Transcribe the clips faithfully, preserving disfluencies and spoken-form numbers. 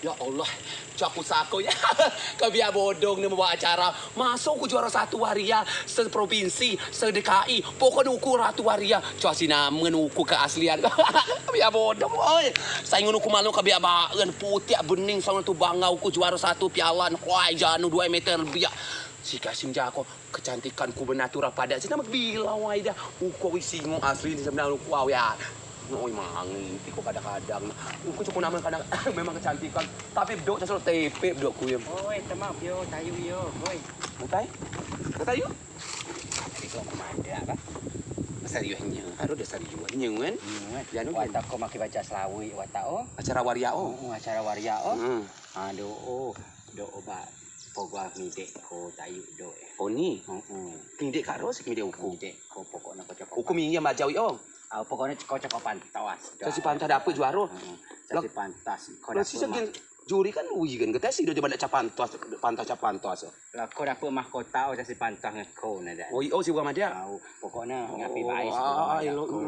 Ya Allah, coa ku sako ya. Kebiak bodong ne membawa acara. Maso ku juara satu waria, seprovinsi, se-D K I. Pokok ne uku ratu waria. Coa si namen uku keaslian. Kebiak bodong, oi. Saingan uku malu kebiak baen, putiak bening, saingan tu bangga uku juara satu piala. Wai, jano duai meter biak. Si kasing jako. Kecantikan ku benatura padeak si namen bilau wai dah. Uku wis singo asli di sebenar uku au ya. Oi mangi, tiko kadang-kadang. Uku cukup namen kadang memang kecantikan. Tapi bedok cak selo tepe bedok ku ya. Oi, temau yo, tayu yo, oi. Utai? Utai yo? Tadi kau kemana apa? Serius nyo, aduh dah serius nyo kan. Nyo kan. Jano kan. Watak kau makai baca selawik, watak oh. Acara waria oh. Oh, acara waria oh. Hmm. Aduh oh, do oh ba. Pogoa midek ko tayu do eh. Oh ni. Heeh. Midek karo si midek uku. Midek ko pokokne ko cokop. Uku minjem bajau yo. Au pokokne ko cokop pantas. Casi pantas dapet juaro. Heeh. Casi pantas. Ko dapet. Lo si sebagai juri kan ui kan kata si do coba dak capantas, pantas capantas. Lah ko dapet mahkota o casi pantas ngen ko nadeak. Oh io si bukan madeak. Au pokokne ngapi bae si bukan madeak ko.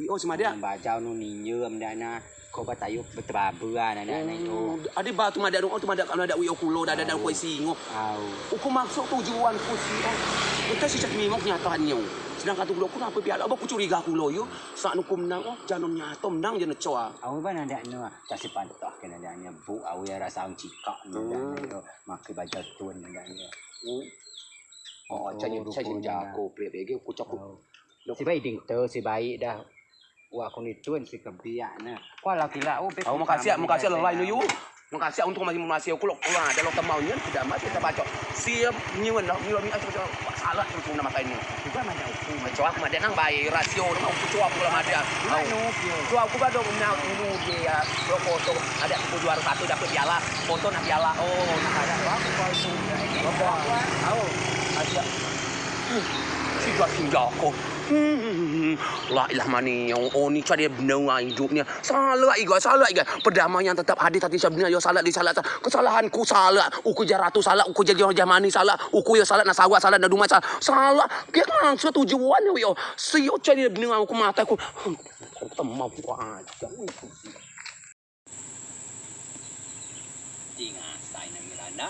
Io si madeak. Bajau nu minjem dak na. Ko ba tayu betebabea nadeak ne yo. Ade ba tu madeak dong, tu madeak kalau madeak wio kulo dak ade dak koi singo. Au. Uku maksud tujuan ku si o. Utai si cak mimok nyato nyo. Sedangkan tu kulo ku nape piala ba ku curiga kulo yo. Sak nu ku menang o, jano nyato menang jano coa. Au ba nadeak ne. Cak si pantoh ke nadeak ne bu au ya rasa ang cikak nadeak ne yo. Makai bajau tun nadeak ne. Oh, cak nyo cak nyo jako prek bege ku cak ku. Si baik ding tu si baik dah. Wah, aku ni tun si kebiak ne. Kuala kila, oh, bet. Au makasih, makasih lelai nu yu. Makasih untuk masih masih aku lok kuala dah lok temau nyen tidak masih kita baca. Siap nyen lah, nyen ni aja salah tu nama kain ni. Juga madeak uku. Coa aku madeak nang bae rasio nang uku coa aku lah madeak. Au. Coa aku ba dong nau dulu dia ya. Dua foto ada aku juara satu dapat piala. Foto nak piala. Oh, nak ada apa? Aku kau itu. Au. Aja. Siga siga ko. Hmm, la ilah mani yang oni cari benar idup ni. Salah iga, salah iga. Perdamaian tetap hadir tapi sebenarnya yo salah di salah. Kesalahan ku salah. Uku jaratu salah, uku jadi orang jamani salah. Uku yo salah nak sawat salah nak dumai salah. Salah. Dia kan langsung tujuan yo. Sio cari benar aku mata ku. Temau ku aja. Ding asai ne Miranda,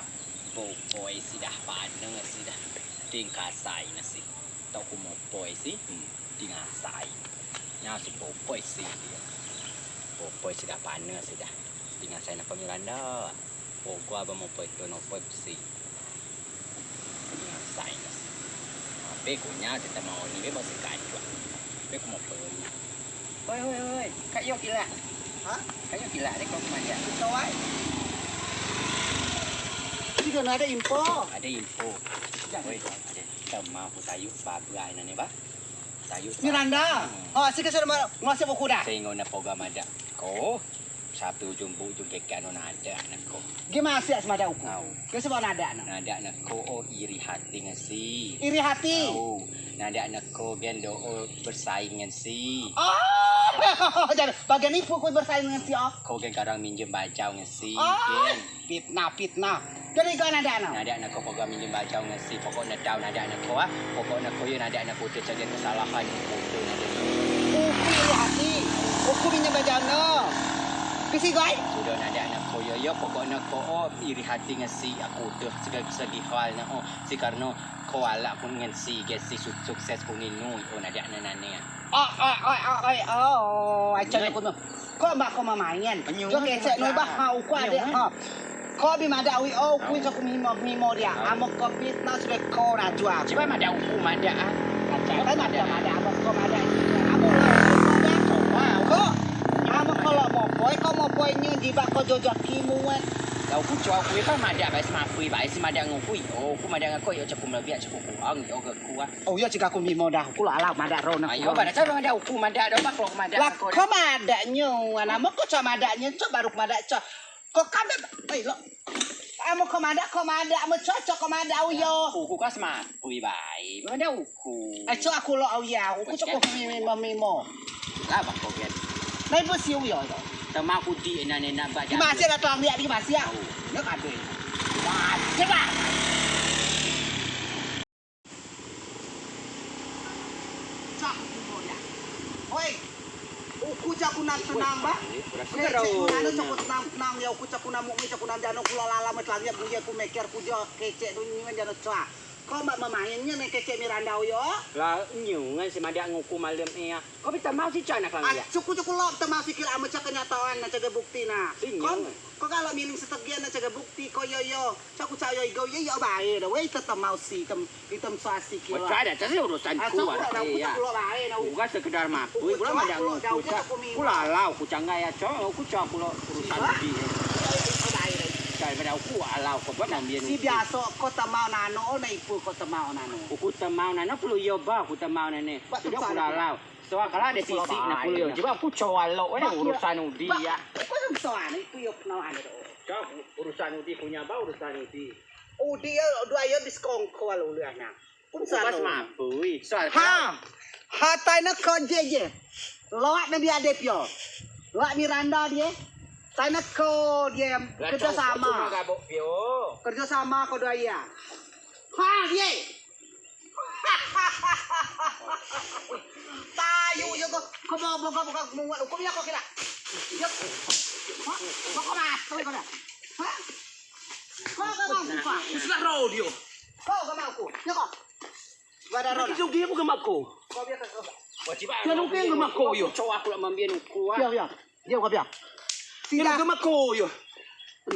bopoi si dah, panen si dah. Ding kasai ne si. Tau ku mopoi si, ding asai. Nyo si bopoi si dio. Bopoi si dah, panen si dah. Ding asai ne ko Miranda. Pogo aba mopoi tu nopoi si. Ape kunya si temau ni be masih kacua. Be ku mopoi. Hoi hoi hoi, kak yo kilak. Hah? Kak yo kilak deh kau kemarian. Kau ai. Ini kan ada info. Ada info. Hoi, ada temau ku tayu babua ina ne ba. Tayu. Miranda. Oh, si kesel masih buku dah. Sehingga na poga madeak. Ko. Sape ujung bu ujung keke anu nadeak ne ko. Gi masih si madeak uku. Au. Gi sebab nadeak ne. Nadeak ne ko o iri hati ngen si. Iri hati. Au. Nadeak ne ko gen do o bersaing ngen si. Oh, jadi bagian ibu ku bersaing ngen si o. Ko gen kadang minjem bajau ngen si. Oh. Gen. Fitnah fitnah. Jadi kau nadeak ne. Nadeak ne ko pokok minjem bajau ngen si pokok ne dau nadeak ne ko ah. Pokok ne ko yo nadeak ne ko te cagen kesalahan ko te nadeak ne. Uku iri hati. Uku minjem bajau ne. Kesi gai. Sudo nadeak ne ko yo yo pokok ne ko o iri hati ngen si aku te segala kesedihan ne o si karno ko alak ku ngen si gen si sukses ku ninu o nadeak ne nane. Oh oh oh oh oh oh. Acau ne ku ne. Ko ba ko mamain. Jo kecek nu ba ha uku ade ha. Ko bi madeak wi o uku cak mimo mimo dia. Amen ko fitnah sudo ko rajua. Coba madeak uku madeak ah. Kan madeak madeak amen ko madeak. Amen ko madeak. Ko amen ko lok mopoi ko mopoi nyo jibeak ko jojak kimuan. Dah uku coa uku kan madeak bae semapui bae si madeak ngukui. Oh uku madeak ngako yo cak melebiak cak kuang yo ke kuat. Oh yo cak aku mimo dah uku lok alau madeak ro nak. Ayo madeak cak madeak uku madeak dah bak lok madeak. Lah ko madeak nyo. Amen ko coa madeak nyo coa baru madeak coa. Ko kan oi lo. Amen ko madeak ko madeak amen cocok ko madeak uyo. Uku kas mapui bae. Madeak uku. Ai cok aku lo uyo. Uku cok mimo mimo. Lah bang ko gen. Nai besi uyo to. Temau ku di enak enak baca. Di masih dah tuang dia di masih ya. Nak kado. Wah, coba. Cak, hoi. Uku cak ku nak tenang ba. Kecek ku nano, cok ku tenang, tenang yo, ku cok ku namuk ni, cok ku nam jano, ku lok lalau met langit, ku ye ku meker, ku jo kecek tu nyimen jano coa. Ko mak memain nyo ne kecek Miranda yo. Lah nyu ngen si madeak nguku malem e ya. Ko bi temau si cak nak langit. Cok ku, cok ku lok temau si kira amen cak kenyataan na cak bukti na. Ko, ko kalau miling setegian na cak bukti ko yo yo. Cak ku cak yo igo yo yo bae dah. Wei tetemau si tem Item sasi kilo. Wacak dah, cak si urusan ku. Uga sekedar mapui, ku lah madeak nguku cak. Ku lalau ku canggai ya, cak, ku cak ku lok urusan udi. Cak madeak uku alau ko buat mambien uku. Si biaso ko temau nano, na ipe ko temau nano. Uku temau nano, perlu iyo ba, ku temau nane. Sudah ku lalau. Soal kalau ade sisik nak kuliah, jibeak ku coa lok, eh, urusan udi ya. Ko soal iku yo penau ane do. Cak, urusan udi punya ba, urusan udi. Udi yo, dua yo diskongkol ulih anak. Pas mapui. Ha. Ha, tai ne ko je je. Loak ne bi adep yo. Loak Miranda die. Tai ne ko die kerjo sama. Kerjo sama ko doa iya. Ha, die. Tayu yo ko. Ko mau buka buka muat hukum ya ko kira. Yo. Ha? Ko ko mati ko dah. Ha? Ko ko mau buka. Usah ro dio. Ko ko mau ku. Yo ko. Ada ro. Itu dia bukan mako. Ko biasa ko. Wajib. Dia nungkin mako yo. Coa aku lak mambien uku. Ya ya. Dia ko biar. Sida. Dia bukan mako yo.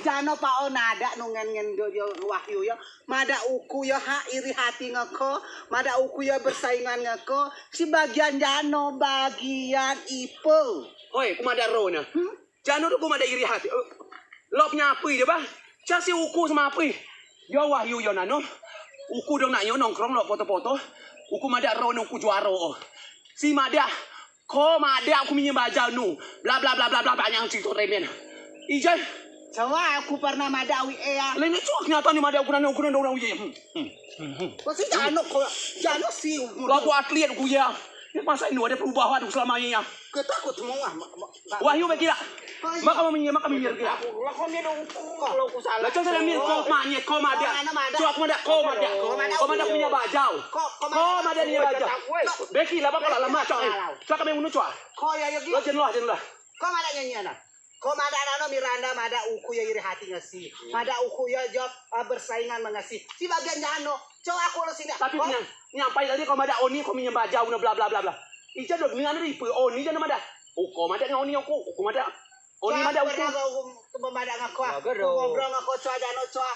Jano pao nadeak nungen ngen do yo Wahyu yo. Madeak uku yo hak iri hati ngen ko. Madeak uku yo bersaingan ngen ko. Si bagian jano, bagian ipe. Hoi, ku madeak ro ne. Hmm? Jano tu ku madeak iri hati. Lok penyapui dio ba. Cak si uku semapui. Yo Wahyu yo nano. Uku dong nak yo nongkrong lok poto-poto. Uku madeak ro ne uku juaro o. Si madeak. Ko madeak uku minjem bajau nu. Bla bla bla bla bla, panjang cerito remen. Ijai. Coa uku pernah madeak awei e ya. Lene cuk nyata ni madeak uku nano uku nano orang uye. Hmm. Hmm. Hmm. Ko si jano ko jano si umur. Lok atlet uku ya. Ni masa ini ade perubahan uku selama ini ya. Ketakut semua. Wahyu bagi dak. Mako minjem, mako minjem kira. Lah ko minjem uku kalau uku salah. Lah coa ade minjem ko manye ko madeak. Coa ko madeak ko madeak. Ko madeak minjem bajau. Ko madeak minjem bajau. Beki lah bako lah lama coa. Coa kami unu coa. Ko ya ya. Lo jenuh lah jenuh lah. Ko madeak nyanyi anak. Ko madeak nano Miranda madeak uku yo iri hati ngen si. Madeak uku yo job bersaingan ngen si. Si bagian jano. Coa aku lo sini. Tapi nyampai tadi ko madeak Oni ko minjem bajau ne bla bla bla bla. Ijai do mingan ripe Oni jano madeak. Uku madeak ngen Oni uku. Uku madeak. Oni madeak uku. Pernah ko uku madeak ngen ko. Ngobrol ngen ko coa jano coa.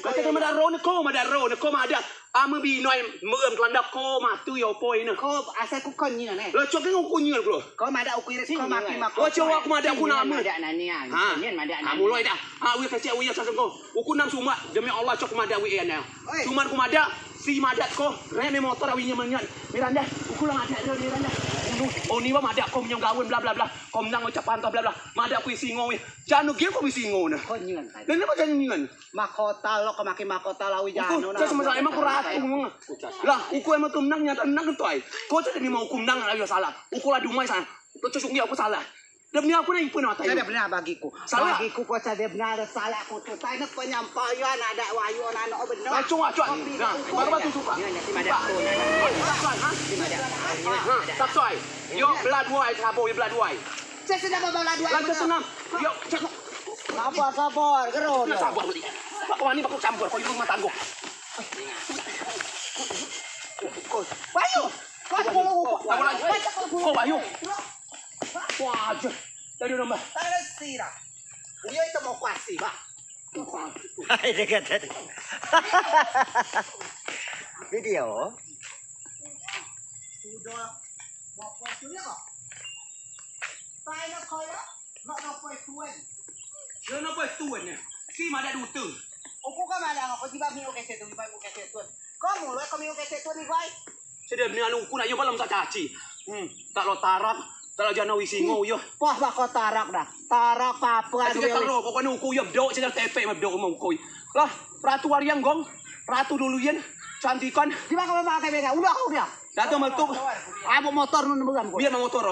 Kata madeak ro ne ko madeak ro ne ko madeak. Amen binoi merem telandak ko matui opoi ne. Ko asai ku ko nyian ne. Lah coa ke uku nyian kulo. Ko madeak uku irit ko maki mako. Ko coa aku madeak uku name. Madeak nanian. Ha. Nyian madeak nanian. Muloi dah. Ha, wi kecek wi ya sasengko. Uku nam sumak demi Allah coa ku madeak wi ya ne. Cuman ku madeak si madeak ko reme motor awi nyemen nyian. Miranda, uku lah madeak ro Miranda. Oni ba madeak ko minjem gawen bla bla bla. Ko menang ucapan ko bla bla. Madeak ku isingo wi. Jano gil ko isingo ne. Ko nyian. Dan apa jano nyian? Mahkota lok ko maki mahkota lawi jano na. Uku, cak semasa emang ko ratu meng. Lah, uku emang tu menang nyata menang tu ai. Ko cak ni mau uku menang lawi salah. Uku lah dumai sana. Uku cak sungi uku salah. Demi aku na ipe na tai. Cak benar bagiku. Salah. Bagiku ko cak benar salah ku tu. Tai ne penyampaian anak Wahyu anak benar. Lah, cuma cuma. Nah, baru batu suka. Ni nanti madeak ko na. Nanti madeak. Ha, tak sai. Yo belah duai sabo, yo belah duai. Cak sedang belah duai. Lah, cak senang. Yo, cak Sabar, sabar, gero. Sabar tadi. Bak wani bak campur ko ibu rumah tanggo. Bayu. Sabar lagi. Ko Bayu. Wah, aja. Jadi nomor. Tadi sira. Dia itu mau kuasi, Pak. Hai, dia kata. Video. Sudah. Mau kuasi dia kok. Tanya kau ya. Nak dapat tuan. Nak dapat tuan ya. Si madeak dute. Uku kan madeak ngako jibeak miuk kecek tuan, jibeak miuk kecek tuan. Ko muloi ko miuk kecek tuan ni bai. Sedep ni anu uku nak yo malam sak caci. Hmm, tak lo tarak, tak lo jano isingo yo. Poh bako tarak dah. Tarak papa anu. Taro pokokne uku yo bedok cedar tepek bedok mau uku. Lah, ratu wariang gong, ratu duluan, cantikan. Jibeak ko makai bega, udah kau dia. Dato meletup. Abo motor nun beram ko. Biar motor.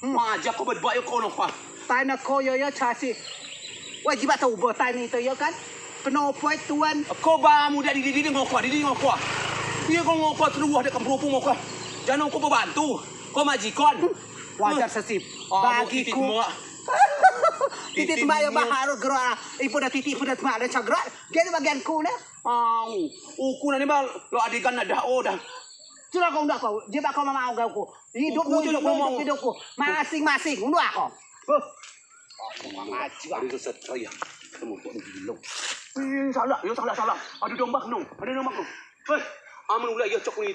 Majak ko bedbak yo kono pa. Tai ne ko yo yo casi. Wah jibeak tau bo tai ne ito yo kan. Keno poi tuan. Ko ba muda di di di ngoko di di ngoko. Dia ko ngoko teruah dek kemperupu ngoko. Jano ko bebantu. Ko majikon. Wajar sesip. Bagi ku. Titik tembak yo bah harus gerak. Ipe dah titik, ipe dah tembak, dah cak gerak. Jadi bagian ku ne. Au, uku ne ba lok adegan ne dah, o dah. Sudah ko unduak ko, jibeak ko mamau gau ku. Hidup ku, hidup ku, hidup ku. Masing-masing unduak ko. Huh. Ade sesat kaya. Temu ko ni gilo. Ih, salah, yo salah, salah. Ade domba no, ade domba no. Hei, amen ulak yo cok ni.